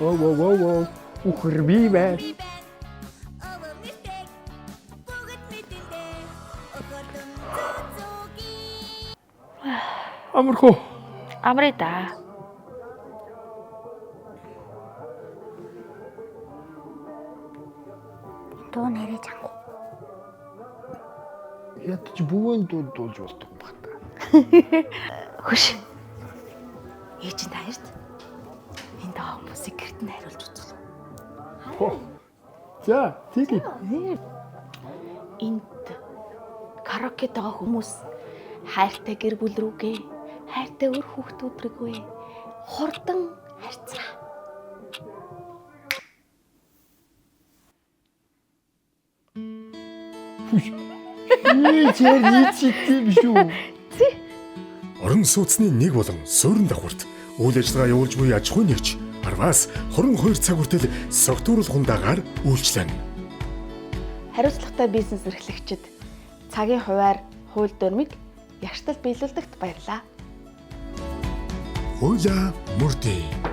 Оо оо оо оо. Үхэр би байна. Амархуу. Амрыг да. Дуу нэрээ чанга. Ядч бүүн дуу дуулж болдог юм байна та. Хөш. Ээж нь таярт. Энд байгаа хүмүүсийг гэрт нь хариулж үзвэл. Хо. За, тэгье. Энд караокед байгаа хүмүүс хайртай гэр бүл рүүгээ, хайртай өр хүүхдүүд рүүгээ хурдан харьцаа. Чэр нийцтэй биш үү? Орон сууцны нэг болон суурин давхарт үйл ажиллагаа явуулж буй аж ахуйн нэгж 10-аас 22 цаг хүртэл согтууруулах хундагаар үйлчлэнэ. Хариуцлагатай бизнес эрхлэгчид цагийн хуваар хууль дүрмийг ягштал биелүүлдэгт баярлалаа. Хуулиа мөрдөө.